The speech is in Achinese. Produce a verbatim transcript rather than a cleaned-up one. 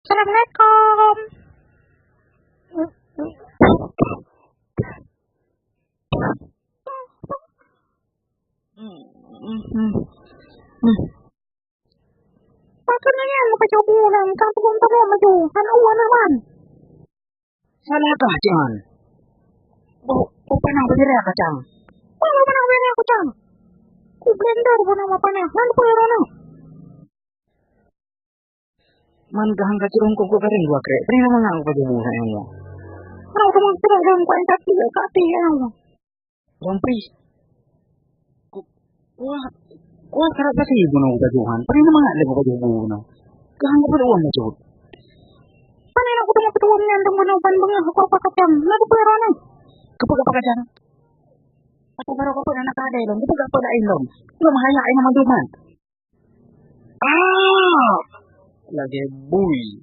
Assalamualaikum. Pakon nyan meukacoe bu nyan, ka teugon tamong maju, hana uwan aman. Salah kah, Cang? Boh, boh panah beuraya kacang. Boh panah beuraya kacang. Ku blender boh nama panah, nyan peue rona. Man gahang ka cirong kok garing dua krek. Peue nama ngak ku pajoh bu nyan. Rau teuma sudah dalam kuat tapi kati nyan. Rompri. Ku, kuah, kuah karat pasi bunoe ku pajoh han. Peue nama ngak lé ku pajoh bu bunoe. Gahang ku pada uang cut. Pane nak kuteumé keudua nyan dong bunoe ban beungah ku apa kacang. Nak kupeue rona. Kepeue apa kacang? Apa baru kepeue anak kadai dong. Kepeue apa lain dong. Lom hanya ayah manduman. Ah! Lagèe bui.